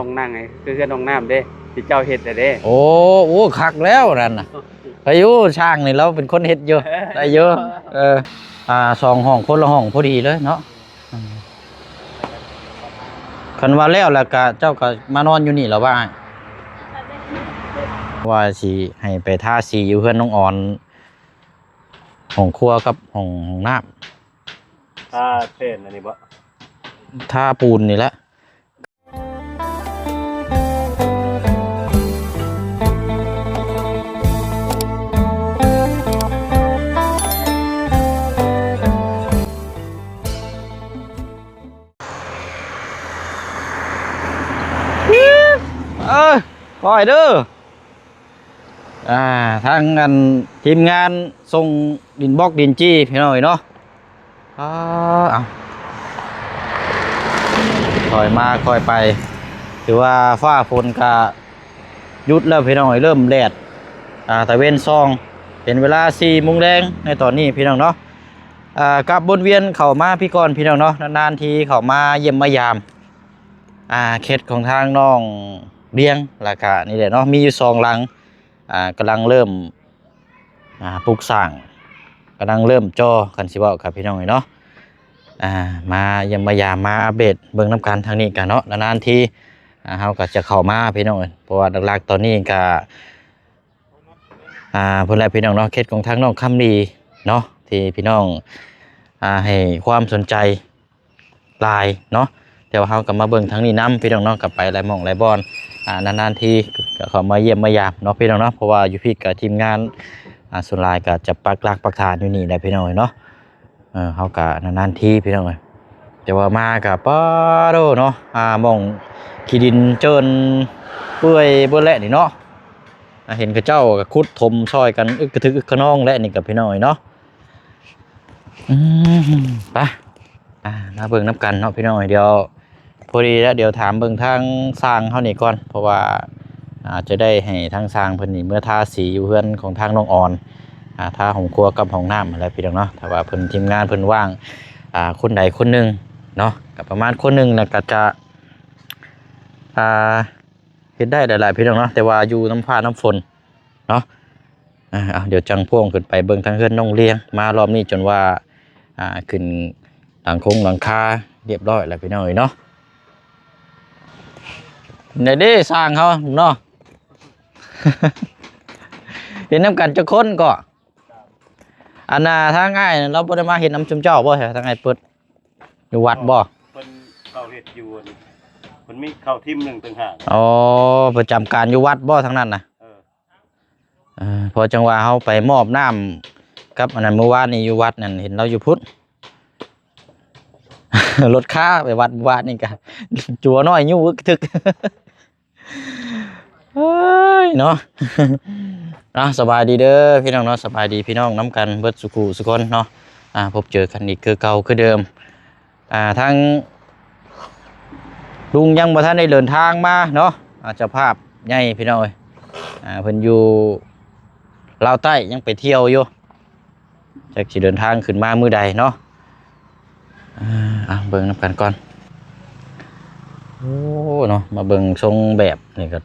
ຫ້ອງນ້ຳ ຄືເຮືອນຫ້ອງນ້ຳເດ້ ທີ່ເຈົ້າເຮັດນະເດ້. ໂອ້ ໂອ້ ຄັກແລ້ວນັ້ນນະ. ໄດ້ຢູ່ ຊ່າງນີ້ລາວເປັນຄົນເຮັດຢູ່ ໄດ້ຢູ່. ເອີ ອ່າ ສອງຫ້ອງ ຄົນລະຫ້ອງພໍດີເລີຍເນາະ. ອືມ ຄັນວ່າແລ້ວ ແລ້ວກະເຈົ້າກະມານອນຢູ່ນີ້ລະວ່າອ້າຍ? ວ່າຊິໃຫ້ໄປທາສີຢູ່ເຮືອນນ້ອງອອນ ຫ້ອງຄົວກັບຫ້ອງ ຫ້ອງນ້ຳ. ທາແຜ່ນອັນນີ້ບໍ່? ທາປູນນີ້ແຫຼະ. ເອີ ຄ່ອຍເດີ. ອ່າ ທາງອັນທີມງານສົ່ງດິນບລັອກດິນຈີ່ ພີ່ນ້ອງເອີຍເນາະ. ອ່າ ເອົາ ຄ່ອຍມາຄ່ອຍໄປ ຖືວ່າຟ້າຝົນກະຢຸດແລ້ວ ພີ່ນ້ອງເອີຍ ເລີ່ມແດດ ອ່າ ຕາເວັນສ່ອງ ເປັນເວລາສີ່ໂມງແລງໃນຕອນນີ້ ພີ່ນ້ອງເນາະ. ອ່າ ກັບວົນວຽນເຂົ້າມາພີ້ກ່ອນ ພີ່ນ້ອງເນາະ ນານໆທີເຂົ້າມາຢ້ຽມມາຢາມ ອ່າ ເຂດຂອງທາງນ້ອງລຽງ ແລ້ວກະນີ້ແຫຼະເນາະ ມີຢູ່ສອງຫຼັງ ອ່າ ກຳລັງເລີ່ມ ອ່າ ປຸກສ້າງ ກຳລັງເລີ່ມຈໍ່ ຄັນຊິເວົ້າກັບພີ່ນ້ອງເນາະ. ອ່າ ມາຢ້ຽມມາຢາມ ມາອັບເດດເບິ່ງນຳກັນທາງນີ້ກະເນາະ ນານໆທີ ອ່າ ເຮົາກະຈະເຂົ້າມາ ພີ່ນ້ອງເອີຍ ເພາະວ່າຫຼັກໆຕອນນີ້ກະ ອ່າ ພຸ້ນແຫຼະ ພີ່ນ້ອງເນາະ ເຂດຂອງທາງນ້ອງຄຳດີເນາະ ທີ່ພີ່ນ້ອງ ອ່າ ໃຫ້ຄວາມສົນໃຈ ຫຼາຍເນາະ. ແຕ່ວ່າເຮົາກໍມາເບິ່ງທາງນີ້ນຳ ພີ່ນ້ອງເນາະ ກໍໄປຫຼາຍໝ່ອງຫຼາຍບ່ອນ ອ່າ ນານໆທີກໍເຂົ້າມາຢ້ຽມມາຢາມເນາະ ພີ່ນ້ອງເນາະ ເພາະວ່າຢູ່ພີ້ກໍທີມງານ ອ່າ ສ່ວນຫຼາຍກໍຈະປັກຫຼັກປັກຖານຢູ່ນີ້ແຫຼະ ພີ່ນ້ອງເນາະ. ເອີ ເຮົາກໍນານໆທີ ພີ່ນ້ອງເອີຍ ແຕ່ວ່າມາກໍປາໂດເນາະ ອ່າ ໝ່ອງຂີ້ດິນເຈີນເປື່ອຍເບິດແຫຼະນີ້ເນາະ. ອ່າ ເຫັນເຂົາເຈົ້າກໍຂຸດຖົມຊ່ອຍກັນ ອຶກກະທຶກອຶກຂະນອງແຫຼະນີ້ກໍ ພີ່ນ້ອງເນາະ. ອືມ ໄປ ອ່າ ມາເບິ່ງນຳກັນເນາະ ພີ່ນ້ອງເອີຍ. ດຽວ ພໍດີແລ້ວ ດຽວຖາມເບິ່ງທາງຊ່າງເຮົານີ້ກ່ອນ ເພາະວ່າ ອາດຈະໄດ້ໃຫ້ທາງຊ່າງເພິ່ນນີ້ເມືອທາສີຢູ່ເຮືອນຂອງທາງນ້ອງອອນ ອາ ທາຫ້ອງຄົວກັບຫ້ອງນ້ຳຫັ້ນແຫຼະ ພີ່ນ້ອງເນາະ. ຖ້າວ່າເພິ່ນ ທີມງານເພິ່ນວ່າງ ອາ ຄົນໃດຄົນໜຶ່ງເນາະ ກໍປະມານຄົນໜຶ່ງນະ ກໍຈະ ອາ ເຮັດໄດ້ຫຼາຍໆ ພີ່ນ້ອງເນາະ ແຕ່ວ່າຢູ່ນຳຟ້ານຳຝົນເນາະ. ອ່າ ເອົາ ດຽວຈັ່ງພວງຂຶ້ນໄປເບິ່ງທາງເຮືອນນ້ອງລຽງ. ມາລອບນີ້ຈົນວ່າ ອ່າ ຂຶ້ນຫຼັງຄົງຫຼັງຄາຮຽບຮ້ອຍແລ້ວ ພີ່ນ້ອງເອີຍເນາະ. ແນວເດ້ຊ່າງເຮົາເນາະ ເຮັດນຳກັນຈັກຄົນກໍ? ອັນນ່າ ທາງອ້າຍລາວບໍ່ໄດ້ມາເຮັດນຳຊຸມເຈົ້າບໍ່? ທາງອ້າຍເປີດ ຢູ່ວັດບໍ່? ເພິ່ນເຂົ້າເຮັດຢູ່ ເພິ່ນມີເຂົ້າທີມໜຶ່ງຕ່າງຫາກ. ອໍ ປະຈຳການຢູ່ວັດບໍ່ທາງນັ້ນນະ? ເອີ ເອີ ເພາະຈັ່ງວ່າເຮົາໄປມອບນ້ຳກັບອັນນັ້ນ ມື້ວານນີ້ຢູ່ວັດນັ້ນ ເຫັນລາວຢູ່ພຸ້ນ ລົດຄາໄປວັດມື້ວານນີ້ກະ ຈົວນ້ອຍຍູ້ວຶກທຶກ. ເອີຍເນາະ ເອົາ ສະບາຍດີເດີພີ່ນ້ອງເນາະ ສະບາຍດີພີ່ນ້ອງນຳກັນເບິດສູ່ຄູ່ສູ່ຄົນເນາະ. ອ່າ ພົບເຈີກັນອີກຄືເກົ່າຄືເດີມ. ອ່າ ທາງລຸງຍັງບໍ່ທັນໄດ້ເດີນທາງມາເນາະ. ອ່າ ເຈົ້າພາບໃຫຍ່ພີ່ນ້ອງເອີຍ ອ່າ ເພິ່ນຢູ່ລາວໃຕ້ ຍັງໄປທ່ຽວຢູ່. ຈັກຊິເດີນທາງຂຶ້ນມາມື້ໃດເນາະ. ອ່າ ເອົາເບິ່ງນຳກັນກ່ອນ. ໂອ້ ເນາະ ມາເບິ່ງຊົງແບບນີ້ກໍ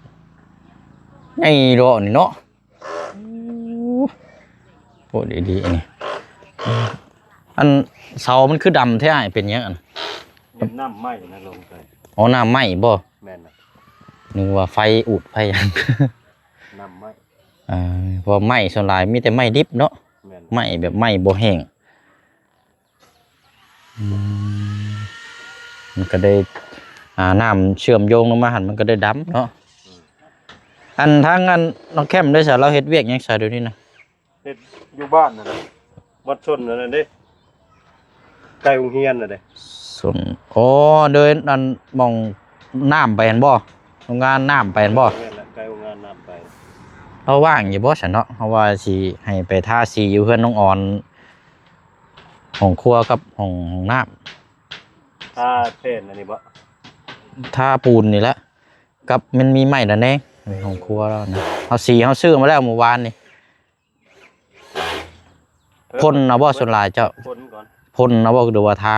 ໃຫຍ່ເດາະນີ້ເນາະ. ໂອ້ ໂພດອີ່ຫຼີນີ້. ອັນເສົາມັນຄືດຳແທ້ອ້າຍ ເປັນຫຍັງອັນ? ເປັນນ້ຳໄມ້ນະລົງໄປ. ອໍ ນ້ຳໄມ້ບໍ່? ແມ່ນນະ. ນຶກວ່າໄຟອູດໄຟຫຍັງ. ນ້ຳໄມ້. ເອີ ເພາະວ່າໄມ້ສ່ວນຫຼາຍມີແຕ່ໄມ້ດິບເນາະ. ແມ່ນ. ໄມ້ແບບໄມ້ບໍ່ແຫ້ງ. ອືມ ມັນກໍໄດ້ ອ່າ ນ້ຳເຊື່ອມໂຍງລົງມາຫັ້ນ ມັນກໍໄດ້ດຳເນາະ. ອືມ ອັນທາງອັນນ້ອງແຄມເດ້ຊະ ລາວເຮັດວຽກຫຍັງຊະດຽວນີ້ນະ? ເຮັດຢູ່ບ້ານນັ້ນແຫຼະ ວັດຊົນນັ້ນເດ້ ໃກ້ໂຮງຮຽນນັ້ນເດ້. ຊົນ ອໍ ເດີນອັນໝ່ອງນ້ຳໄປຫັ້ນບໍ່? ໂຮງງານນ້ຳໄປຫັ້ນບໍ່? ແມ່ນແຫຼະ ໃກ້ໂຮງງານນ້ຳໄປ. ເຮົາວ່າງຢູ່ບໍ່ຊັ້ນເນາະ? ເຮົາວ່າຊິໃຫ້ໄປທາສີຢູ່ເຮືອນນ້ອງອອນ ຫ້ອງຄົວກັບຫ້ອງ ຫ້ອງນ້ຳ. ທາແຜ່ນອັນນີ້ບໍ່? ທາປູນນີ້ແຫຼະ ກັບມັນມີໄມ້ລະແນງໃນຫ້ອງຄົວລາວນະ. ເຮົາສີ ເຮົາຊື້ມາແລ້ວມື້ວານນີ້. ເອີ ພົ່ນເອົາບໍ່ສ່ວນຫຼາຍເຈົ້າ? ພົ່ນກ່ອນ. ພົ່ນເອົາບໍ່ ຫຼືວ່າທາ?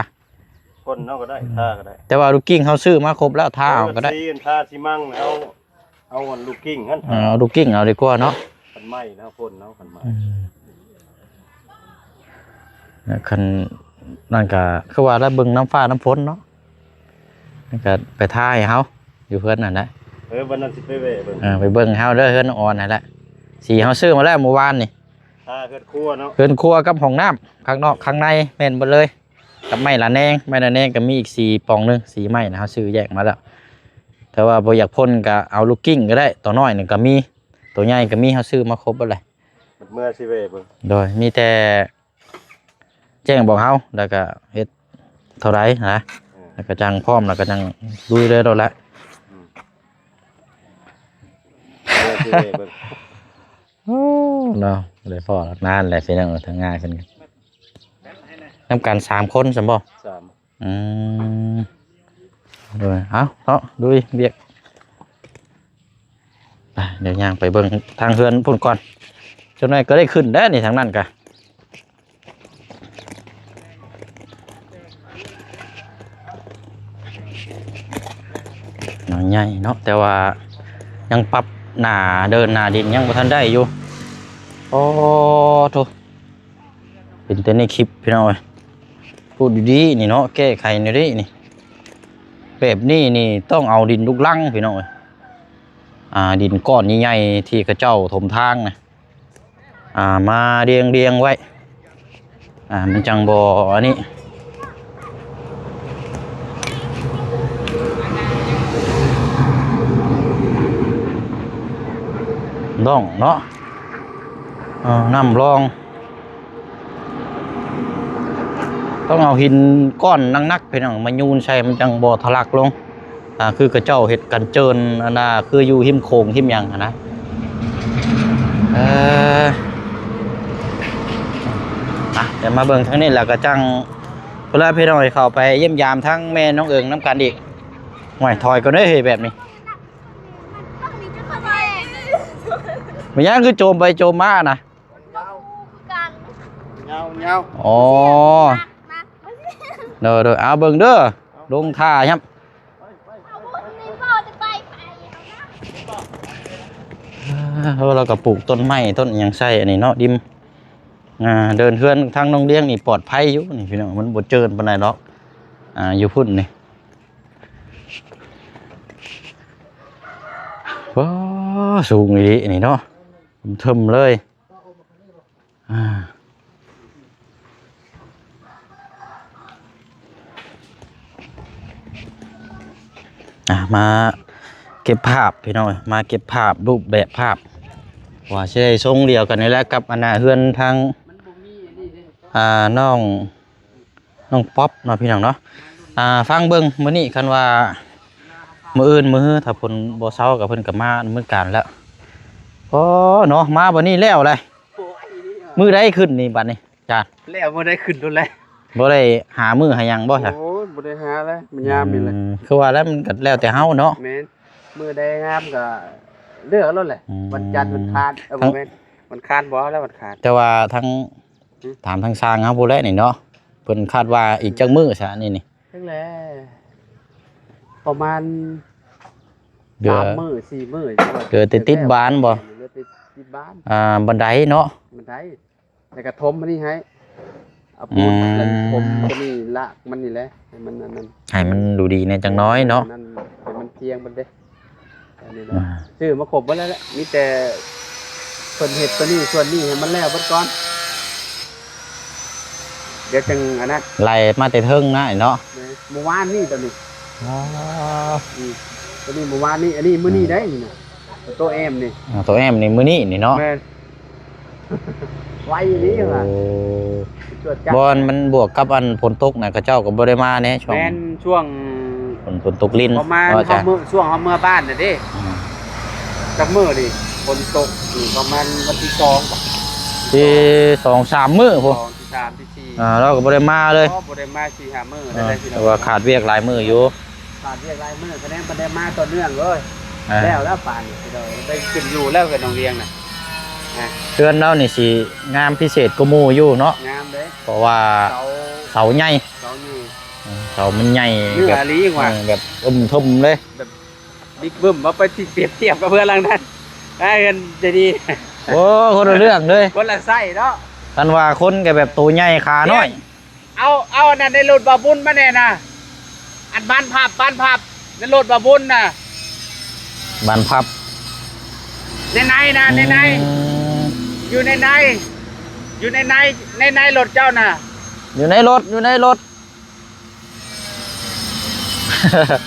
ໂ ຄົນເຮົາກໍໄດ້ ທາກໍໄດ້ ແຕ່ວ່າລູກກິ່ງເຮົາຊື້ມາຄົບແລ້ວ ທາເອົາກໍໄດ້ ເອີ ຊີທາຊີມັງ ເອົາ ເອົາອັນລູກກິ່ງຫັ້ນ ເອີ ເອົາລູກກິ່ງເອົາດີກວ່າເນາະ ຄັນໄມ້ເຮົາຄົນເຮົາຄັນໄມ້ ອືມ ຄັນນັ້ນກໍຄືວ່າລະ ເບິ່ງນຳຟ້ານຳຝົນເນາະ ມັນກໍໄປທາໃຫ້ເຮົາຢູ່ເຮືອນນັ້ນແຫຼະ ເອີ ວັນນັ້ນຊິໄປແວ່ເບິ່ງ ເອີ ໄປເບິ່ງໃຫ້ເຮົາເດີ ເຮືອນນ້ອງອອນຫັ້ນແຫຼະ ສີເຮົາຊື້ມາແລ້ວມື້ວານນີ້ ທາເຮືອນຄົວເນາະ ເຮືອນຄົວກັບຫ້ອງນ້ຳ ຂ້າງນອກຂ້າງໃນແມ່ນເບິດເລີຍ ກັບໄມ້ລະແນງ ໄມ້ລະແນງກໍມີອີກສີປ່ອງໜຶ່ງ ສີໄມ້ນະ ເຮົາຊື້ແຍກມາແລ້ວ ແຕ່ວ່າບໍ່ຢາກພົ່ນກໍເອົາລູກກິ່ງກໍໄດ້ ຕົວນ້ອຍນີ້ກໍມີ ຕົວໃຫຍ່ກໍມີ ເຮົາຊື້ມາຄົບເບິດແຫຼະ ເມື່ອຊິແວ່ເບິ່ງ ໂດຍ ມີແຕ່ ແຈ້ງບອກເຮົາ ແລ້ວກະເຮັດເທົ່າໃດນະ ເອີ ແລ້ວກະຈັ່ງພ້ອມ ແລ້ວກະຈັ່ງລຸຍເລີຍໂລດແຫຼະ ອືມ ເອີ ຊິໄດ້ເບິ່ງ ໂອ້ ເນາະ ບໍ່ໄດ້ພໍ້ນານແຫຼະພີ່ນ້ອງ ທາງງານເພິ່ນນຳກັນສາມຄົນຊັ້ນບໍ່? ສາມ ອືມ ໂດຍ ເອົາເນາະ ລຸຍວຽກ ໄປ ດຽວຍ່າງໄປເບິ່ງທາງເຮືອນພຸ້ນກ່ອນ ຈັກໜ້ອຍກໍໄດ້ຂຶ້ນແດ່ນີ້ ທາງນັ້ນກະ ໜັງໃຫຍ່ເນາະ ແຕ່ວ່າຍັງປັບໜ້າເດີ່ນໜ້າດິນຍັງບໍ່ທັນໄດ້ຢູ່ ໂອ້ໂທ້ ເຫັນແຕ່ໃນຄລິບພີ່ນ້ອງເອີຍ ພູດດີໆນີ້ເນາະ ແກ້ໄຂແນວນີ້ນີ້ ແບບນີ້ນີ້ຕ້ອງເອົາດິນລູກລັງພີ່ນ້ອງເອີຍ ອ່າ ດິນກ້ອນໃຫຍ່ໆ ທີ່ເຂົາເຈົ້າຖົມທາງນະ ອ່າ ມາລຽງໆໄວ້ ອ່າ ມັນຈັ່ງບໍ່ອັນນີ້ ລ່ອງເນາະ ເອີ ນ້ຳລ່ອງ ຕ້ອງເອົາຫີນກ້ອນໜັກໆ ພີ່ນ້ອງ ມາໂຍນໃສ່ ມັນຈັ່ງບໍ່ທະລັກລົງ ອ່າ ຄືເຂົາເຈົ້າເຮັດກັນເຈີນ ອັນນ່າ ຄືຢູ່ຮິມໂຂງຮິມຫຍັງຫັ້ນນະ ເອີ ອ່ະ ດຽວມາເບິ່ງທາງນີ້ ແລ້ວກໍຈັ່ງ ເວລາພີ່ນ້ອງເຂົ້າໄປຢ້ຽມຢາມທາງແມ່ນ້ອງເອີງນຳກັນອີກ ໂອ້ຍ ຖອຍກ່ອນເດີ ເຮີ້ຍ ແບບນີ້ ແມ່ນຫຍັງຄືໂຈມໄປໂຈມມານະ? ຍາວ ຍາວ ອໍ ໂດຍໆ ເອົາເບິ່ງເດີ ລົງທ່າຍາມ ເອີ ລາວກໍປູກຕົ້ນໄມ້ຕົ້ນຫຍັງໃສ່ອັນນີ້ເນາະ ດິມ ອ່າ ເດີ່ນເຮືອນທາງນ້ອງລຽງນີ້ປອດໄພຢູ່ນີ້ພີ່ນ້ອງ ມັນບໍ່ເຈີນປານໃດດອກ ອ່າ ຢູ່ພຸ້ນນີ້ ວ້າ ສູງອີ່ຫຼີນີ້ເນາະ ເທິມເລີຍ ອ່າ ອ່າ ມາເກັບພາບພີ່ນ້ອງ ມາເກັບພາບ ຮູບແບບພາບ ວ່າຊິໄດ້ຊົງດຽວກັນນີ້ແຫຼະກັບອັນນ່າເຮືອນທາງ ອ່າ ນ້ອງ ນ້ອງປັອບເນາະພີ່ນ້ອງເນາະ ອ່າ ຟັງເບິ່ງມື້ນີ້ ຄັນວ່າມື້ອື່ນມື້ຮື ຖ້າເພິ່ນບໍ່ເຊົາກໍເພິ່ນກໍມາດຳເນີນການແລ້ວ ໂອ້ ເນາະ ມາບັດນີ້ແລ້ວແຫຼະ ມື້ໃດຂຶ້ນນີ້ບັດນີ້ ຈານ ແລ້ວບໍ່ໄດ້ຂຶ້ນໂດນແລ້ວ ບໍ່ໄດ້ຫາມື້ຫາຫຍັງບໍ່ຊະ? ໂອ້ຍ ບໍ່ໄດ້ຫາແລ້ວ ມັນຍາມນີ້ແຫຼະ ອືມ ຄືວ່າແລ້ວ ມັນກໍແລ້ວແຕ່ເຮົາເນາະ ແມ່ນ ມື້ໃດງາມກໍເລືອກເອົາໂລດແຫຼະ ອືມ ວັນຈັນ ວັນຄານ ເອີ ບໍ່ແມ່ນ ວັນຄານບໍ່ ແລ້ວວັນຄານ ແຕ່ວ່າທາງ ຫື ຖາມທາງຊ່າງເຮົາພຸ້ນແຫຼະນີ້ເນາະ ເພິ່ນຄາດວ່າອີກຈັກມື້ຊະນີ້ນີ້? ຈັກແຫຼະ ປະມານ ເດືອນ ສາມມື້ ສີ່ມື້ ເຫຼືອແຕ່ຕິດບານບໍ່? ເຫຼືອແຕ່ຕິດບານ ອ່າ ບັນໄດເນາະ ບັນໄດ ແລ້ວກໍຖົມອັນນີ້ໃຫ້ ເອົາປູນ ອືມ ຖົມຕົວນີ້ ລາກມັນນີ້ແຫຼະ ໃຫ້ມັນອັນນັ້ນ ໃຫ້ມັນດູດີແດ່ຈັກໜ້ອຍເນາະ ໃຫ້ມັນພຽງເບິດເດ້ ອັນນີ້ເນາະ ອ່າ ຊື້ມາຄົບເບິດແລ້ວແຫຼະ ມີແຕ່ເພິ່ນເຮັດຕົວນີ້ສ່ວນນີ້ໃຫ້ມັນແລ້ວເບິດກ່ອນ ດຽວຈັ່ງອັນນັ້ນ ໄລ່ມາແຕ່ເທິງນະເນາະ ແມ່ນ ມື້ວານນີ້ຕົວນີ້ ອໍ ອືມ ຕົວນີ້ມື້ວານນີ້ ອັນນີ້ມື້ນີ້ໄດ໋ນີ້ນະ ຕົວແອມນີ້ ອ່າ ຕົວແອມນີ້ມື້ນີ້ນີ້ເນາະ ແມ່ນ ໄວອີ່ຫຼີວ່າ ໂອ້ ຈວດຈັດ ບໍ່ ມັນບວກກັບອັນຝົນຕົກນະ ເຂົາເຈົ້າກໍບໍ່ໄດ້ມາແດ່ ຊ່ວງ ແມ່ນ ຊ່ວງຝົນ ຝົນຕົກລິນ ປະມານ ເນາະ ເຮົາເມືອ ຊ່ວງເຮົາເມືອບ້ານນະເດ້ ອືມ ຈັກມື້ນີ້ ຝົນຕົກຢູ່ປະມານວັນທີສອງ ທີສອງ ສາມມື້ພຸ້ນ ທີສາມ ທີສີ່ ອ່າ ລາວກໍບໍ່ໄດ້ມາເລີຍ ບໍ່ ບໍ່ໄດ້ມາສີ່ຫ້າມື້ ອໍ ແລ້ວ ແຕ່ວ່າຂາດວຽກຫຼາຍມື້ຢູ່ ຂາດວຽກຫຼາຍມື້ ຄະແນນບໍ່ໄດ້ມາຕໍ່ເນື່ອງເລີຍ ອ່າ ແລ້ວແລ້ວປານນີ້ ໄດ້ຂຶ້ນຢູ່ແລ້ວເຮືອນນ້ອງວຽງນະ ອ່າ ເຮືອນລາວນີ້ຊິງາມພິເສດກວ່າໝູ່ຢູ່ເນາະ ງາມເດ້ ເພາະວ່າເສົາ ເສົາໃຫຍ່ ເສົາໃຫຍ່ ອືມ ເສົາມັນໃຫຍ່ ເໜື່ອ ແບບ ອີ່ຫຼີວ່າ ເອີ ແບບເອີ່ມເຖິມເລີຍ ແບບບິກບຶ້ມ. ເອົາໄປຊິປຽບທຽບກັບເຮືອນຫຼັງນັ້ນ ອ່າ ເຮືອນໃຈດີ. ໂອ້ ຄົນລະເລື່ອງເລີຍ ຄົນລະໄຊເນາະ. ຄັນວ່າຄົນກໍແບບໂຕໃຫຍ່ຂານ້ອຍ. ເອົາ ເອົາອັນນັ້ນໃນລົດບ່າວບຸນມາແດ່ນະ ອັນບານພັບ ບານພັບໃນລົດບ່າວບຸນນະ. ບານພັບ ໃນໃນນະ ໃນໃນ ອືມ ຢູ່ໃນໃນ ຢູ່ໃນໃນ ໃນໃນລົດເຈົ້ານະ. ຢູ່ໃນລົດ ຢູ່ໃນລົດ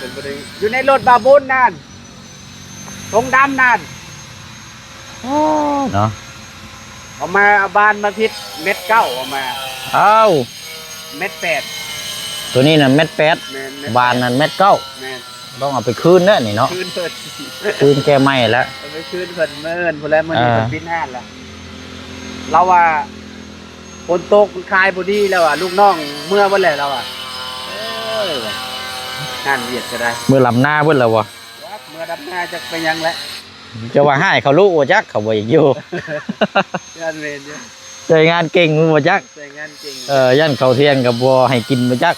ເປັນບໍ່ໄດ້ ຢູ່ໃນລົດບ່າວບຸນນັ້ນ ຖົງດຳນັ້ນ. ໂອ້ ເນາະ ເອົາມາ ເອົາບານມາຜິດ ແມັດເກົ້າ ເອົາມາ. ອ້າວ ແມັດແປດ ໂຕນີ້ນະແມັດແປດ. ແມ່ນ ແມັດແປດ ບານນັ້ນແມັດເກົ້າ. ແມ່ນ ຕ້ອງເອົາໄປຄືນເດີນີ້ເນາະ ຄືນເພິ່ນ ຄືນແກ່ໃໝ່ລະ ເອົາໄປຄືນເພິ່ນ. ມື້ອື່ນພຸ້ນແຫຼະ ມື້ນີ້ ອ່າ ເພິ່ນປິດຮ້ານລະ. ລາວວ່າຝົນຕົກມັນຂາຍບໍ່ດີ ລາວວ່າ ລູກນ້ອງເມືອເບິດແຫຼະ ລາວວ່າ. ເອີ ງານວຽກກໍໄດ້ ເມືອດຳນາເບິດແລ້ວບໍ່? ຈັກ ເມືອດຳນາ ຈັກໄປຫຍັງແຫຼະ. ຈະວ່າຮ້າຍເຂົາລູກບໍ່ຈັກ ເຂົາບໍ່ຢາກຢູ່. ຢ້ານແມ່ນຢູ່ ໃຊ້ງານເກັ່ງບໍ່ຈັກ ໃຊ້ງານເກັ່ງ. ເອີ ຢ້ານເຂົ້າທ່ຽງກໍບໍ່ໃຫ້ກິນບໍ່ຈັກ.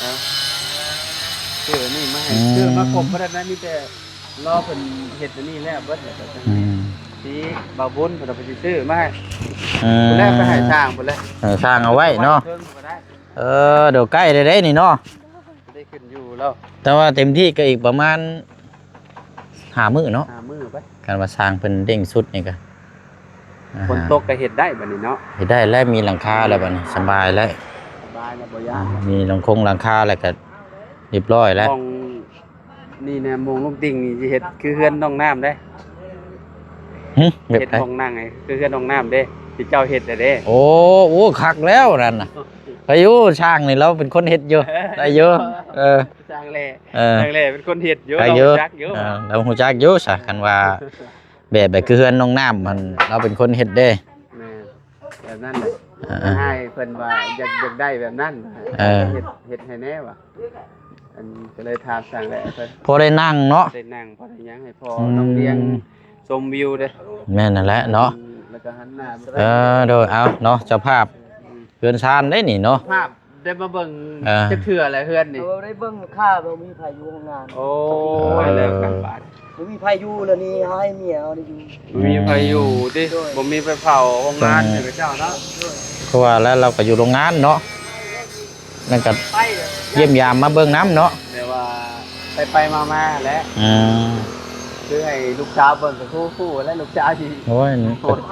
ເອົາ ຊື້ອັນນີ້ມາໃຫ້ ອືມ ຊື້ມາຄົບບໍ່ໄດ້ນະ ມີແຕ່ລໍເພິ່ນເຮັດອັນນີ້ແລ້ວເບິດແລ້ວກໍ ອືມ ຊິບ່າວບຸນເພິ່ນເອົາໄປຊື້ມາໃຫ້. ອືມ ພຸ້ນແຫຼະ ໄປໃຫ້ຊ່າງພຸ້ນແຫຼະ ໃຫ້ຊ່າງເອົາໄວ້ເນາະ. ເທິງກໍໄດ້ ເອີ ດຽວໃກ້ແລ້ວເດ້ນີ້ເນາະ ໄດ້ຂຶ້ນຢູ່ແລ້ວ ແຕ່ວ່າເຕັມທີ່ກໍອີກປະມານຫ້າມື້ເນາະ ຫ້າມື້ໄປ. ຄັນວ່າຊ່າງເພິ່ນເລັ່ງສຸດນີ້ກໍ ຝົນຕົກກໍເຮັດໄດ້ບັດນີ້ເນາະ ເຮັດໄດ້ແລ້ວ ມີຫຼັງຄາແລ້ວບັດນີ້ ສະບາຍແລ້ວ ສະບາຍແລ້ວ ບໍ່ຢ້ານ ມີຫຼັງຄົງຫຼັງຄາແລ້ວກໍຮຽບຮ້ອຍແລ້ວ. ມອງນີ້ແນ່ ມອງລຸງຕິ່ງນີ້ຊິເຮັດຄືເຮືອນນ້ອງນ້ຳເດ້. ຫຶ ແບບໃດ? ເຮັດຫ້ອງນ້ຳໃຫ້ຄືເຮືອນຫ້ອງນ້ຳເດ້ ທີ່ເຈົ້າເຮັດນະເດ້. ໂອ້ ໂອ້ ຄັກແລ້ວນັ້ນນະ. ໄປຢູ່ ຊ່າງນີ້ລາວເປັນຄົນເຮັດຢູ່ ໄດ້ຢູ່. ເອີ ຊ່າງແຫຼ້ ເອີ ຊ່າງແຫຼ້ເປັນຄົນເຮັດຢູ່ ໄດ້ຢູ່ ລາວຮູ້ຈັກຢູ່ ເອີ ລາວຮູ້ຈັກຢູ່ຊະ. ຄັນວ່າແບບໃດຄືເຮືອນນ້ອງນ້ຳຫັ້ນ ລາວເປັນຄົນເຮັດເດ້. ແມ່ນ ແບບນັ້ນແຫຼະ ເອີ ໃຫ້ເພິ່ນວ່າຢາກ ຢາກໄດ້ແບບນັ້ນ ເອີ ເຮັດ ເຮັດໃຫ້ແດ່ວ່າ. ອັນ ກໍເລີຍຖາມຊ່າງແຫຼ້ເພິ່ນ ພໍໄດ້ນັ່ງເນາະ ໄດ້ນັ່ງ ພໍໄດ້ຫຍັງໃຫ້ພໍ່ ອືມ ນ້ອງລຽງຊົມວິວເດ້. ແມ່ນນັ້ນແຫຼະເນາະ ອືມ ແລ້ວກໍຫັນໜ້າ ເອີ ໂດຍ ເອົາເນາະ ເຈົ້າພາບ ອືມ ເຮືອນຊານເດ້ນີ້ເນາະ ເຈົ້າພາບ ໄດ້ມາເບິ່ງ ເອີ ຈັກເທື່ອແລ້ວເຮືອນນີ້? ເອີ ໄດ້ເບິ່ງຄ່າ ບໍ່ມີໃຜຢູ່ໂຮງງານ. ໂອ້ ເອີ ແລ້ວກັນບາດ ບໍ່ມີໃຜຢູ່ແລ້ວນີ້ ເຮົາໃຫ້ເມຍເຮົາໄດ້ຢູ່ ບໍ່ມີໃຜຢູ່ຕິ? ໂດຍ ບໍ່ມີໃຜເຝົ້າໂຮງງານໃຫ້ເຂົາເຈົ້າເນາະ. ຄືວ່າແລ້ວ ລາວກໍຢູ່ໂຮງງານເນາະ ແລ້ວກໍຢ້ຽມຢາມມາເບິ່ງນຳເນາະ ແຕ່ວ່າໄປໆມາໆແຫຼະ. ອືມ ຄືໃຫ້ລູກສາວເບິ່ງກໍຄູ່ໆແຫຼະ ລູກສາວຊິ ໂອ້ຍ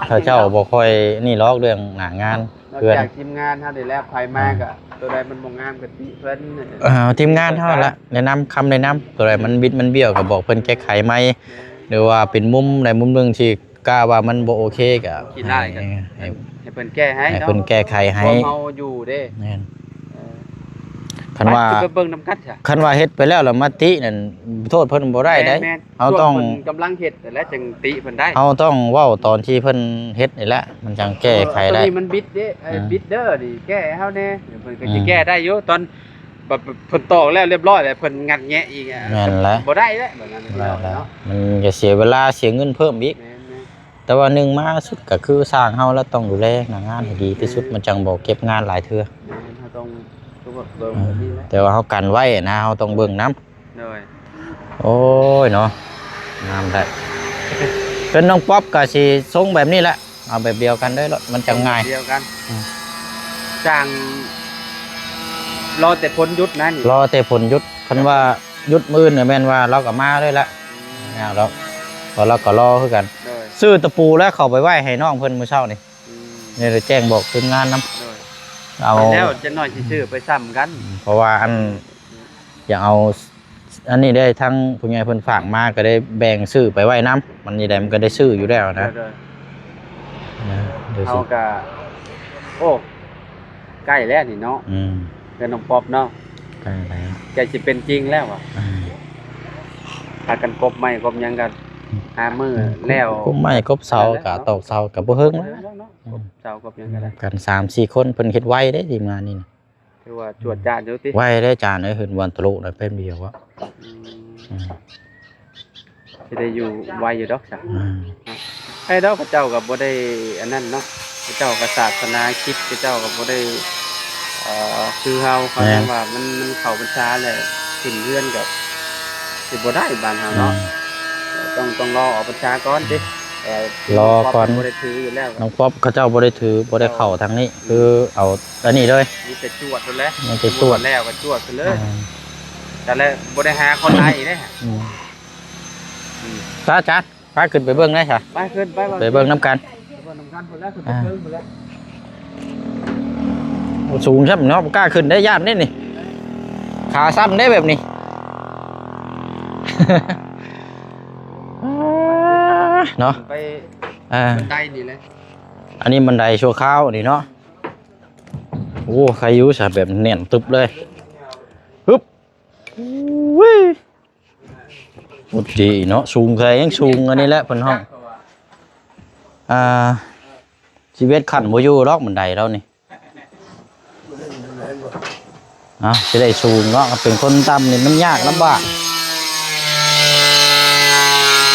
ເຂົາເຈົ້າບໍ່ຄ່ອຍນີ້ຫຼອກເລື່ອງໜ້າງານ. ນອກຈາກທີມງານເຮົານີ້ແຫຼະ ໃຜມາກໍ ອ່າ ຕົວໃດມັນບໍ່ງາມກໍຕິເພິ່ນ. ເອີ ທີມງານເຮົາແຫຼະ ແນະນຳ ຄຳແນະນຳ ຕົວໃດມັນບິດມັນບ້ຽວກໍບອກເພິ່ນແກ້ໄຂໃໝ່ ແມ່ນ ຫຼືວ່າເປັນມຸມໃດມຸມໜຶ່ງທີ່ກະວ່າມັນບໍ່ໂອເຄກໍ ໃຫ້ ໃຫ້ ໃຫ້ເພິ່ນແກ້ໃຫ້ ໃຫ້ເນາະ ເພິ່ນແກ້ໄຂໃຫ້ ເຮົາຢູ່ເດ້. ແມ່ນ ເອີ ຄັນວ່າ ໄປ ໄປເບິ່ງນຳກັນຊະ ຄັນວ່າເຮັດໄປແລ້ວ ແລ້ວມາຕິນັ້ນ ໂທດເພິ່ນບໍ່ໄດ້ເດ້. ແມ່ນໆ ເຮົາຕ້ອງ ຊ່ວງເພິ່ນກຳລັງເຮັດແຫຼະ ຈຶ່ງຕິເພິ່ນໄດ້. ເຮົາຕ້ອງເວົ້າຕອນທີ່ເພິ່ນເຮັດນີ້ແຫຼະ ມັນຈັ່ງແກ້ໄຂໄດ້. ເອີ ໂຕນີ້ມັນບິດເດ້ ເອີ ອືມ ບິດເດີນີ້ ແກ້ໃຫ້ເຮົາແດ່ ເພິ່ນກໍ ອືມ ຊິແກ້ໄດ້ຢູ່. ຕອນແບບເພິ່ນຕອກແລ້ວຮຽບຮ້ອຍແລ້ວ ເພິ່ນງັດແງະອີກ ແມ່ນແຫຼະ ບໍ່ໄດ້ແຫຼະ ແບບນັ້ນ ບໍ່ໄດ້ແລ້ວ ເນາະ ມັນຈະເສຍເວລາເສຍເງິນເພີ່ມອີກ. ແມ່ນໆ ແຕ່ວ່າໜຶ່ງມາສຸດກໍຄືຊ່າງເຮົາລະຕ້ອງດູແລໜ້າງານໃຫ້ດີທີ່ສຸດ ແມ່ນ ມັນຈັ່ງບໍ່ເກັບງານຫຼາຍເທື່ອ. ແມ່ນ ເຮົາຕ້ອງ ຄືວ່າເບິ່ງ ອືມ ແບບນີ້ແຫຼະ ແຕ່ວ່າເຮົາກັນໄວ້ນະ ເຮົາຕ້ອງເບິ່ງນຳ. ໂດຍ ໂອ້ຍເນາະ ງາມແທ້. ເປັນນ້ອງປັອບກໍຊິຊົງແບບນີ້ແຫຼະ ເອົາແບບດຽວກັນເດີໂລດ ມັນຈັ່ງງ່າຍ ແບບດຽວກັນ. ອືມ ຊ່າງລໍແຕ່ຝົນຢຸດນະນີ້ ລໍແຕ່ຝົນຢຸດ. ຄັນວ່າຢຸດມື້ອື່ນກໍແມ່ນວ່າລາວກໍມາເລີຍແຫຼະ. ອືມ ຍາກດອກ ເພາະລາວກໍລໍຄືກັນ. ໂດຍ ຊື້ຕະປູແລ້ວເຂົ້າໄປໄວ້ໃຫ້ນ້ອງເພິ່ນມື້ເຊົ້ານີ້. ອືມ ນີ້ໄດ້ແຈ້ງບອກທີມງານນຳ. ໂດຍ ເອົາແລ້ວ ຈັກໜ້ອຍຊິຊື້ໄປຊ້ຳກັນ ເພາະວ່າອັນ ຢາກເອົາ ອັນນີ້ໄດ້ ທາງຜູ້ໃຫຍ່ເພິ່ນຝາກມາ ກໍໄດ້ແບ່ງຊື້ໄປໄວ້ນຳ. ມັນນີ້ໄດ້ ມັນກໍໄດ້ຊື້ຢູ່ແລ້ວນະ. ໂດຍໆ ເຮົາກໍ ໂອ້ ໃກ້ແລ້ວນີ້ເນາະ. ອືມ ເຮືອນນ້ອງປັອບເນາະ ໃກ້ແລ້ວ ໃກ້ຊິເປັນຈິງແລ້ວວ່າ. ອືມ ພາກັນກົບໄມ້ກົບຫຍັງກໍ ອືມ ຫາມື້ແລ້ວ ກົບໄມ້ກົບເສົາ ແລ້ວເນາະ ກໍຕອກເສົາກໍບໍ່ເຫິງແລ້ວ. ເສາກໍຍັງກໍໄດ້ ກັນສາມສີ່ຄົນ ເພິ່ນເຮັດໄວເດ້ທີມງານນີ້ນະ. ຖືວ່າຈວດຈາດຢູ່ຕິ? ໄວເດ້ຈານເອີຍ ເຮືອນບ່ອນທະລຸນະແປັບດຽວອະ. ອືມ ອືມ ຊິໄດ້ຢູ່ໄວຢູ່ດອກຊະ. ອືມ ໃຜດອກ ເຂົາເຈົ້າກໍບໍ່ໄດ້ອັນນັ້ນເນາະ ເຂົາເຈົ້າກໍສາສະໜາຄຣິດ ເຂົາເຈົ້າກໍບໍ່ໄດ້ ເອີ ຄືເຮົາ ເຂົາ ແມ່ນ ຍັງວ່າມັນ ມັນເຂົ້າພັນສາແລ້ວ ຂຶ້ນເຮືອນກໍຊິບໍ່ໄດ້ບ້ານເຮົາເນາະ. ອືມ ຕ້ອງ ຕ້ອງລໍອອກພັນສາກ່ອນຕິ. ເອີ ລອກ່ອນ ນ້ອງປັອບບໍ່ໄດ້ຖືຢູ່ແລ້ວ ນ້ອງປັອບເຂົາເຈົ້າບໍ່ໄດ້ຖື ບໍ່ໄດ້ເຂົ້າທາງນີ້. ອືມ ຄືເອົາອັນນີ້ເລີຍ ມີແຕ່ຈວດພຸ້ນແຫຼະ ມີແຕ່ຈວດ ແລ້ວກໍຈວດພຸ້ນເລີຍ. ອ່າ ກໍເລີຍບໍ່ໄດ້ຫາຄົນໄລ່ເດ້. ອືມ ອືມ ຈ້າ ຈ້າ ພາຂຶ້ນໄປເບິ່ງໄດ້ຊະ ໄປຂຶ້ນ ໄປ ໄປເບິ່ງນຳກັນ ໄປເບິ່ງນຳກັນພຸ້ນແຫຼະ ຂຶ້ນໄປເທິງພຸ້ນແຫຼະ. ອ່າ ໂອ້ ສູງຊ້ຳເນາະ ບໍ່ກ້າຂຶ້ນໄດ້ ຢ້ານເດ້ນີ້ ຂາສັ້ນເດ້ແບບນີ້ ເນາະ ໄປ ອ່າ ບັນໄດນີ້ແຫຼະ. ອັນນີ້ບັນໄດຊົ່ວຄາວນີ້ເນາະ. ໂອ້ ໃຄຢູ່ຊະ ແບບແໜ້ນຕຶບເລີຍ ຮຶບ ອຸ້ຍ. ໂອ້ ດີເນາະ ສູງ ແທ້ແຮງສູງ. ອັນນີ້ແຫຼະເພິ່ນຮ້ອງ ອ່າ ສິບເອັດຂັ້ນບໍ່ຢູ່ດອກບັນໄດລາວນີ້. ເອົາ ຊິໄດ້ສູງເນາະ ເປັນຄົນຕ່ຳນີ້ມັນຍາກລຳບາກ.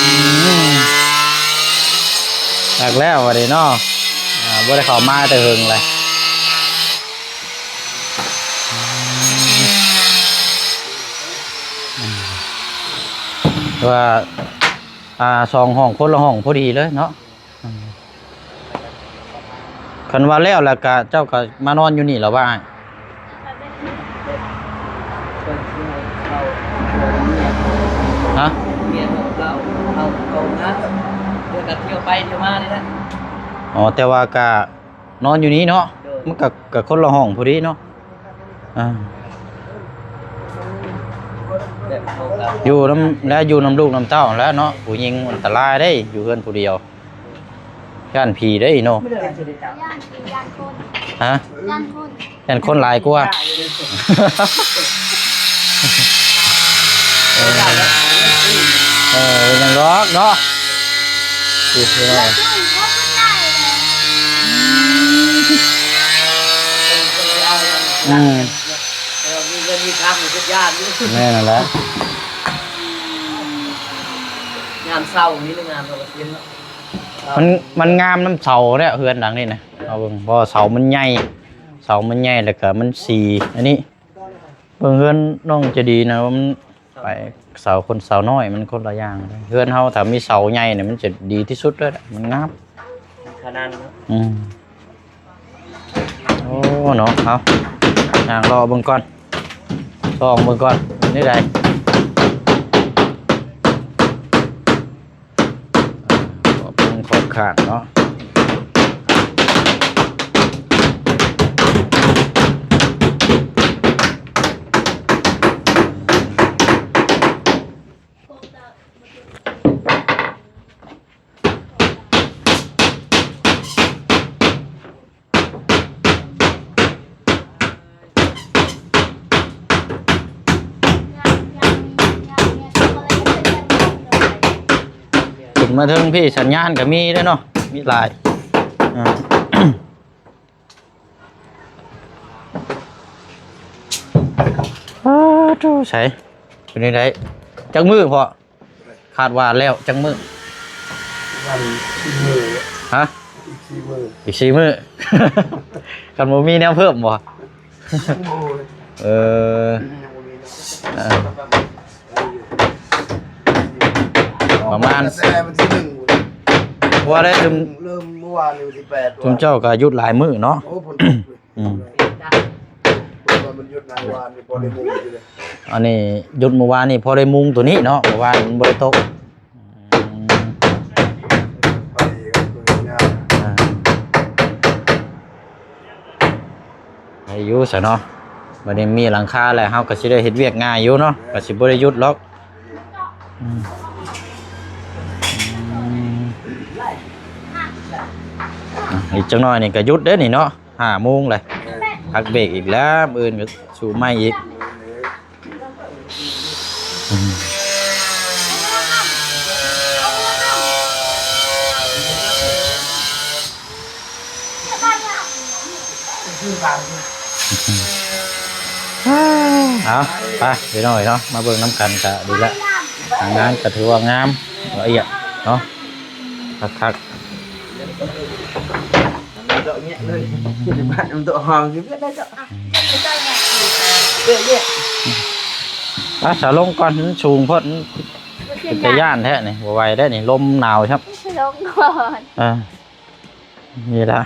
ອືມ ຈັກແລ້ວບັດນີ້ເນາະ ອ່າ ບໍ່ໄດ້ເຂົ້າມາແຕ່ເຫິງແລ້ວ. ວ່າ ອ່າ ສອງຫ້ອງ ຄົນລະຫ້ອງພໍດີເລີຍເນາະ. ອືມ ຄັນວ່າແລ້ວ ແລ້ວກະເຈົ້າກະມານອນຢູ່ນີ້ແລ້ວວ່າອ້າຍ? ຮະ? ອໍ ແຕ່ວ່າກະ ນອນຢູ່ນີ້ເນາະ. ໂດຍ ມັນກະ ກະຄົນລະຫ້ອງພໍດີເນາະ. ອ່າ ແບບເຮົາກະ ຢູ່ນຳ ແລະ ຢູ່ນຳລູກນຳເຕົ້າແຫຼະເນາະ. ຜູ້ຍິງອັນຕະລາຍເດ້ ຢູ່ເຮືອນຜູ້ດຽວ ຢ້ານຜີເດ້ເນາະ. ຢ້ານຜີ ຢ້ານຄົນ ຮະ? ຢ້ານຄົນ ຢ້ານຄົນຫຼາຍກວ່າ. ເອີ ເອີ ຍັງດອກເນາະ. ອືມ ແມ່ນແລ້ວ ງາມເສົານີ້ ງາມເສົາກະເຊຍນເນາະ. ມັນ ມັນງາມນຳເສົາແຫຼະ ເຮືອນຫຼັງນີ້ນະ. ເອົາເບິ່ງ ເພາະເສົາມັນໃຫຍ່ ເສົາມັນໃຫຍ່ ແລ້ວກະມັນສີອັນນີ້. ເບິ່ງເຮືອນນ້ອງໃຈດີນະ ວ່າມັນ ໄປເສົາຄົນເສົານ້ອຍມັນຄົນລະຢ່າງ. ເຮືອນເຮົາຖ້າມີເສົາໃຫຍ່ນີ້ມັນຈະດີທີ່ສຸດເລີຍ ມັນງາມຂະໜາດເນາະ. ອືມ ໂອ້ ເນາະ ເອົາ ຍ່າງເລາະເບິ່ງກ່ອນ ສ່ອງເບິ່ງກ່ອນ ເປັນຈັ່ງໃດ. ອ່າ ຂອບຄຸນຂອບຂ້າງເນາະ. ຂຶ້ນມາເທິງພີ້ສັນຍານກະມີເດ້ເນາະ ມີຫຼາຍ. ອ່າ ອ້າ ໂທ້ ໃສ ເປັນຈັ່ງໃດ ຈັກມື້ພໍ້? ຄາດວ່າແລ້ວຈັກມື້? ປະມານສີ່ມື້. ຮະ? ອີກສີ່ມື້ ອີກສີ່ມື້. ຄັນບໍ່ມີແນວເພີ່ມບໍ່? ໂອ້ຍ ເອີ ຍັງບໍ່ມີເນາະ. ເອີ ປະມານ ແຕ່ວັນທີໜຶ່ງ ເພາະວ່າໄດ້ ເລີ່ມມື້ວານນີ້ວັນທີແປດ ຊຸມເຈົ້າກະຢຸດຫຼາຍມື້ເນາະ. ໂອ້ ຝົນຕົກ. ອືມ ເພາະວ່າມັນຢຸດໃນວານນີ້ພໍໄດ້ມຸງຢູ່ເດ້. ອັນນີ້ຢຸດມື້ວານນີ້ພໍໄດ້ມຸງໂຕນີ້ເນາະ ເມື່ອວານມັນບໍ່ໄດ້ຕົກ. ອືມ ພໍດີກັບຕົວງາມ. ອ່າ ໄດ້ຢູ່ຊະເນາະ ບັດນີ້ມີຫຼັງຄາແລ້ວ ເຮົາກະຊິໄດ້ເຮັດວຽກງ່າຍຢູ່ເນາະ ກະຊິບໍ່ໄດ້ຢຸດຫຼອກ. ອືມ ອືມ ອ່ະ ອີກຈັກໜ້ອຍນີ້ກະຢຸດເດ້ນີ້ເນາະ. ຫ້າໂມງແລ້ວ ພັກເບຣກອີກແລ້ວ ມື້ອື່ນກະສູ້ໃໝ່ອີກ. ອືມ ເອົາ ໄປພີ່ນ້ອງເນາະ ມາເບິ່ງນຳກັນກະດີແລ້ວ. ງານກະຖືວ່າງາມ ລະອຽດເນາະ ຄັກໆ. ເດາະແຍະເລີຍ ອືມ ເດາະຫ້ອງຊິເປັນໄດ້ເດາະ. ອາ ສາລົງກ່ອນ ມັນສູງໂພດ ມັນເປັນຕາຢ້ານແທ້ນີ້ ບໍ່ໄຫວໄດ໋ນີ້ ລົມໜາວຄັບ ລົງກ່ອນ ເອີ ນີ້ລະ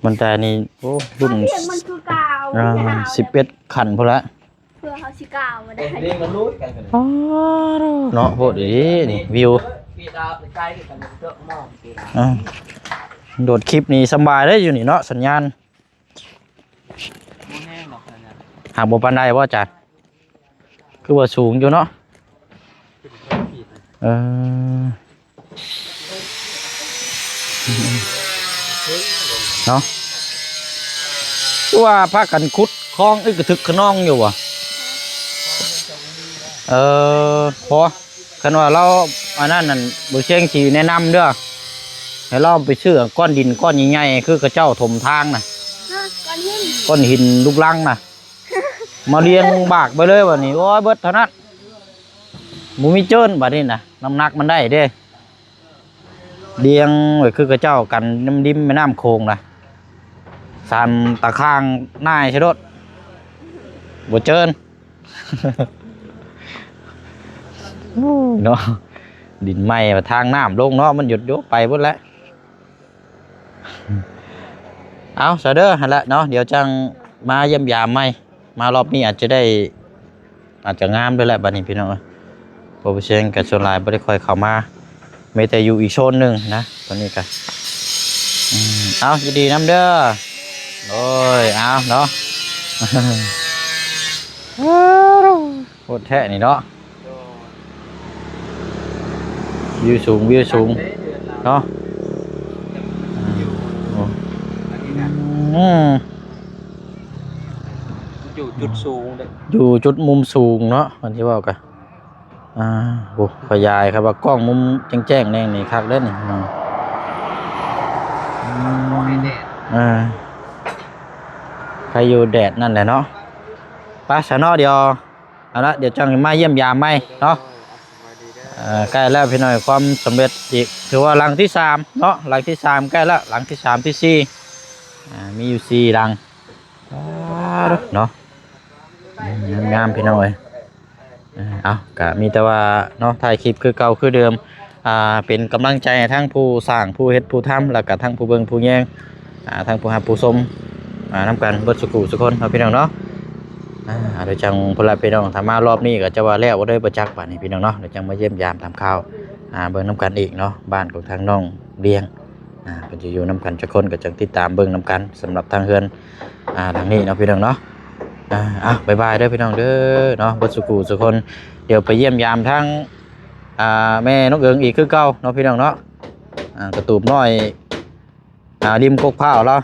ບັນໄດນີ້ ໂອ້ ລຸ້ນ ມັນຄືເກົ່າ ອາ ສິບເອັດຂັ້ນພຸ້ນລະ ເພື່ອເຮົາຊິກ້າວມາໄດ້ເນາະ ໂພດອີ່ຫຼີນີ້ ວິວ ອາ ໂດດຄລິບນີ້ສຳບາຍເດ້ຢູ່ນີ້ເນາະ ສັນຍານ ບໍ່ແຮງດອກ ຫາກບໍ່ປານໃດບໍ່ຈານ ຄືວ່າສູງຢູ່ເນາະ ເອີ ເນາະ ຄືວ່າພາກັນຂຸດຄອງອຶກກະທຶກຂະນອງຢູ່ບໍ່ ເອີ ພໍ ຄັນວ່າລາວອັນນັ້ນນັ້ນ ບໍ່ຊຽງຊິແນະນຳເດີ້ ໃຫ້ລາວໄປຊື້ກ້ອນດິນກ້ອນໃຫຍ່ໆ ຄືເຂົາເຈົ້າຖົມທາງນະ ກ້ອນຫີນ ລູກລັງນະ ມາລຽງບາກໄປເລີຍບາດນີ້ ໂອ້ຍ ເບິດເທົ່ານັ້ນ ບໍ່ມີເຈີນບາດນີ້ນະ ນ້ຳໜັກມັນໄດ້ເດ້ ລຽງໄວ້ຄືເຂົາເຈົ້າກັນນຳລິມແມ່ນ້ຳໂຂງນະ ສານຕາຂ່າງໜ່າຍຊະໂດດ ບໍ່ເຈີນ ໂອ້ຍເນາະ ດິນໃໝ່ວ່າທາງນ້ຳລົງເນາະ ມັນຢຸດຢູ່ ໄປເບິດແລ້ວ ເອົາຊະເດີ້ ຫັ້ນແຫຼະເນາະ ດຽວຈັ່ງມາຢ້ຽມຢາມໃໝ່ ມາລອບນີ້ອາດຈະໄດ້ ອາດຈະງາມເລີຍແຫຼະບາດນີ້ພີ່ນ້ອງເອີຍ ເພາະວ່າເຊງກໍສ່ວນຫຼາຍບໍ່ໄດ້ຄ່ອຍເຂົ້າມາ ມີແຕ່ຢູ່ອີກໂຊນໜຶ່ງນະ ຕອນນີ້ກໍ ອືມ ເອົາ ຍິນດີນຳເດີ້ ໂອ້ຍ ເອົາເນາະ ໂຄດແທ້ນີ້ເນາະ ວິວສູງ ວິວສູງເນາະ ອືມ ຢູ່ຈຸດສູງເດ້ ຢູ່ຈຸດມຸມສູງເນາະ ເພິ່ນຊິເວົ້າກະ ອ່າ ໂອ້ ຂະຫຍາຍ ຄັນວ່າກ້ອງມຸມແຈ້ງໆແນງນີ້ຄັກເດ້ນີ້ ອືມ ອ່າ ໃຜຢູ່ແດດນັ້ນແຫຼະເນາະ ໄປຊະເນາະ ດຽວ ເອົາລະ ດຽວຈັ່ງມາຢ້ຽມຢາມໃໝ່ເນາະ ເອີ ໃກ້ແລ້ວພີ່ນ້ອງ ຄວາມສຳເລັດອີກ ຖືວ່າຫຼັງທີສາມເນາະ ຫຼັງທີສາມໃກ້ແລ້ວ ຫຼັງທີສາມ ທີສີ່ ອ່າ ມີຢູ່ສີ່ຫຼັງ ອ່າ ເນາະ ງາມໆ ພີ່ນ້ອງເອີຍ ເອົາ ກະມີແຕ່ວ່າເນາະ ຖ່າຍຄລິບຄືເກົ່າຄືເດີມ ອ່າ ເປັນກຳລັງໃຈໃຫ້ທັງຜູ້ສ້າງ ຜູ້ເຮັດ ຜູ້ທຳ ແລ້ວກະທັງຜູ້ເບິ່ງຜູ້ແຍງ ອ່າ ທັງຜູ້ຮັບຜູ້ຊົມ ອ່າ ນຳກັນເບິດສູ່ຜູ້ສູ່ຄົນເນາະ ພີ່ນ້ອງເນາະ ອ່າ ໂດຍຈັ່ງພຸ້ນລະພີ່ນ້ອງ ຖ້າມາລອບນີ້ກໍຈະວ່າແລ້ວບໍ່ໄດ້ບໍ່ຈັກບາດນີ້ພີ່ນ້ອງເນາະ ໂດຍຈັ່ງມາຢ້ຽມຢາມຖາມຂ່າວ ອ່າ ເບິ່ງນຳກັນອີກເນາະ ບ້ານຂອງທາງນ້ອງລຽງ ອ່າ ເພິ່ນຈະຢູ່ນຳກັນຈັກຄົນ ກໍຈັ່ງຕິດຕາມເບິ່ງນຳກັນ ສຳລັບທາງເຮືອນ ອ່າ ຫຼັງນີ້ເນາະ ພີ່ນ້ອງເນາະ ອ່າ ເອົາ ບາຍບາຍເດີພີ່ນ້ອງເດີເນາະ ເບິດສູ່ຜູ້ສູ່ຄົນ ດຽວໄປຢ້ຽມຢາມທາງ ອ່າ ແມ່ນ້ອງເອີງອີກຄືເກົ່າເນາະ ພີ່ນ້ອງເນາະ ອ່າ ກະຕູບນ້ອຍ ອ່າ ລິມກົກພ້າວລາວ